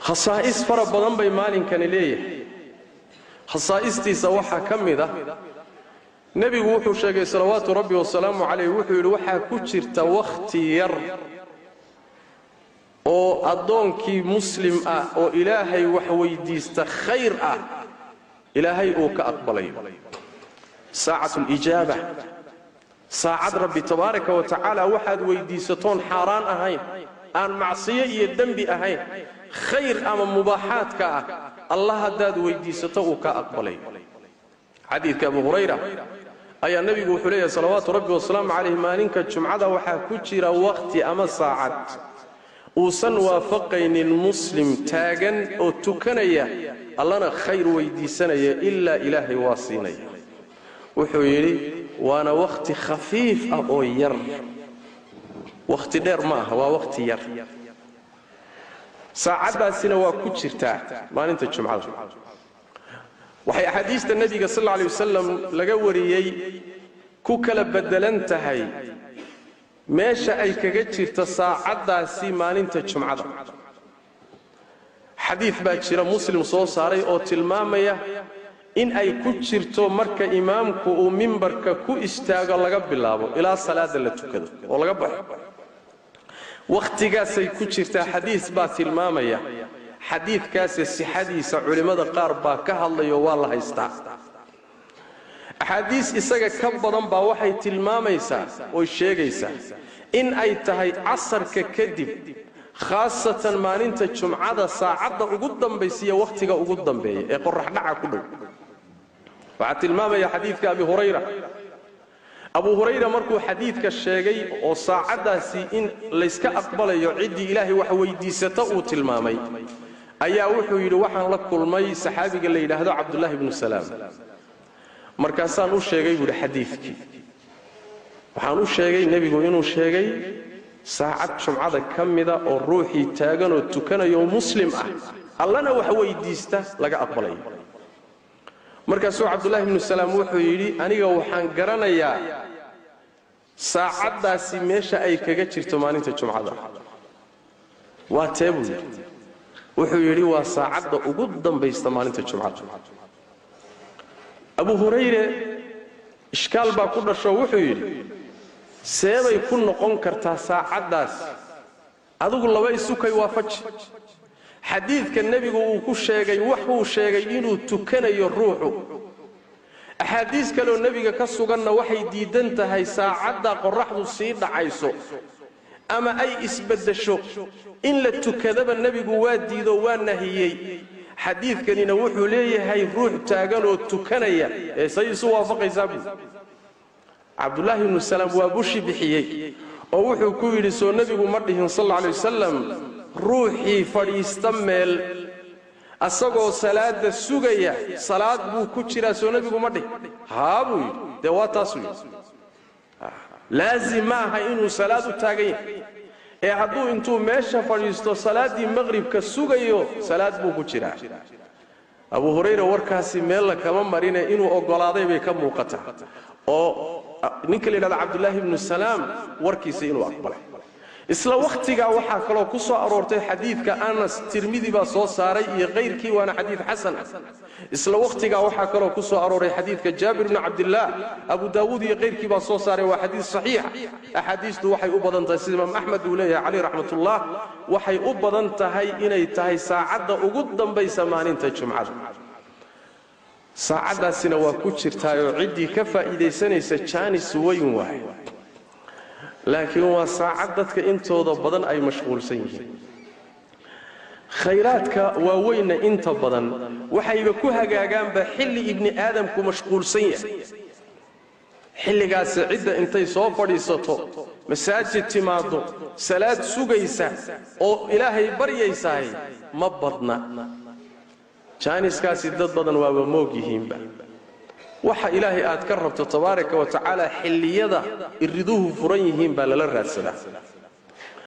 Khasaa'is fara badan bay maalinkani leeyahay. Khasaa'istiisa waxaa ka mid ah, Nebigu wuxuu sheegay salawaatu Rabbi wasalaamu calayh, wuxuu yidhi: waxaa ku jirta wakhti yar oo addoonkii muslim ah oo Ilaahay wax weyddiista khayr ah Ilaahay uu ka aqbalayo, saacatu lijaaba, saacad Rabbi tabaaraka wa tacaala waxaad weyddiisatoon xaaraan ahayn, aan macsiyo iyo dembi ahayn, khayr ama mubaaxaadka ah, Allah haddaad weyddiisato uu ka aqbalayo. Xadiidka Abu Hurayra ayaa Nebigu wuxuu leeyahay salawaatu Rabbi wasalaamu calayh: maalinka Jumcada waxaa ku jira wakhti ama saacad uusan waafaqaynin muslim taagan oo tukanaya, Allana khayr weyddiisanaya, ilaa Ilaahay waa siinaya. Wuxuu yidhi waana wakhti khafiif ah oo yar, wakhti dheer ma aha, waa wakhti yar. Saacaddaasina waa ku jirtaa maalinta Jumcada. Waxay axaadiista Nebiga sal alla alay wasalam laga wariyey ku kala beddelan tahay meesha ay kaga jirta saacaddaasi maalinta Jumcada. Xadiid baa jira Muslim soo saaray oo tilmaamaya in ay ku jirto marka imaamku uu mimbarka ku istaago laga bilaabo ilaa salaada la tukado oo laga baxo, wakhtigaasay ku jirtaa. Xadiis baa tilmaamaya. Xadiidkaase sixadiisa culimmada qaar baa ka hadlayo, waa la haystaa. Axaadiis isaga ka badan baa waxay tilmaamaysaa oy sheegaysaa in ay tahay casarka kadib, khaasatan maalinta Jumcada, saacadda ugu dambaysiiya wakhtiga ugu dambeeya ee qorax dhaca ku dhow. Waxaa tilmaamaya xadiidka Abi Hurayra. Abu Hurayra markuu xadiidka sheegay oo saacaddaasi in layska aqbalayo ciddii Ilaahay wax weyddiisata uu tilmaamay, ayaa wuxuu yidhi: waxaan la kulmay saxaabiga la yidhaahdo Cabdullaahi ibnu Salaam. Markaasaan u sheegay, buu yidhi, xadiidkii. Waxaan u sheegay Nebigu inuu sheegay saacad Jumcada ka mida oo ruuxii taaganoo tukanayo muslim ah, Allana wax weyddiista, laga aqbalayo. Markaasuu Cabdullaahi ibnu Salaam wuxuu yidhi: aniga waxaan garanayaa saacaddaasi meesha ay kaga jirto maalinta Jumcada. Waa tee, buu yidhi. Wuxuu yidhi: waa saacadda ugu dambaysta maalinta Jumcada. Abu Hurayre ishkaal baa ku dhasho. Wuxuu yidhi: seebay ku noqon kartaa saacaddaas? Adigu laba isukay waafaji. Xadiidka Nebigu uu ku sheegay waxuu sheegay inuu tukanayo ruuxu, axaadiis kaleoo Nebiga ka suganna waxay diidan tahay saacadda qorraxdu sii dhacayso ama ay isbaddasho in la tukadaba. Nebigu waa diidoo waa nahiyey. Xadiidkanina wuxuu leeyahay ruux taaganoo tukanaya, ee say isu waafaqaysaa, buui. Cabdullaahi ibnu Salaam waa bushi bixiyey oo wuxuu ku yidhi: soo Nebigu ma dhihin sal alla alay wasalam, ruuxii fadhiista meel asagoo salaadda sugaya salaad buu ku jiraa? Soo Nebigu ma dhihin? Haa, buu yidhi. Dee waa taasuu yidhi. Laazim ma aha inuu salaad u taagan yahay, ee hadduu intuu meesha fadhiisto salaaddii maqribka sugayo, salaad buu ku jiraa. Abu Hurayra warkaasi meella kama marine, inuu oggolaaday bay ka muuqataa, oo ninka la yidhahdo Cabdullaahi ibnu Salaam warkiisa inuu aqbalay. Isla wakhtigaa waxaa kaloo ku soo aroortay xadiidka Anas, Tirmidi baa soo saaray iyo kayrkii, waana xadiid xasan ah. Isla wakhtigaa waxaa kaloo ku soo arooray xadiidka Jaabir bni Cabdillaah, Abu Daawuud iyo kayrkii baa soo saaray, waa xadiid saxiixa. Axaadiistu waxay u badan tahay, sida Imaam Axmed uu leeyahay caleyh raxmatullah, waxay u badan tahay inay tahay saacadda ugu dambaysa maalinta Jumcada. Saacaddaasina waa ku jirtaayoo ciddii ka faa'iidaysanaysa jaanis weyn waay, laakiin waa saacad dadka intooda badan ay mashquulsan yihiin. Khayraadka waaweynna inta badan waxayba ku hagaagaanba xilli ibni aadamku mashquulsan yahay. Xilligaasi cidda intay soo fadhiisato, masaajid timaaddo, salaad sugaysa oo Ilaahay baryaysahay ma badna. Jaaniskaasi dad badan waaba moog yihiinba. Waxa Ilaahay aad ka rabto tabaaraka wa tacaala xilliyada iriduhu furan yihiin baa lala raadsadaa.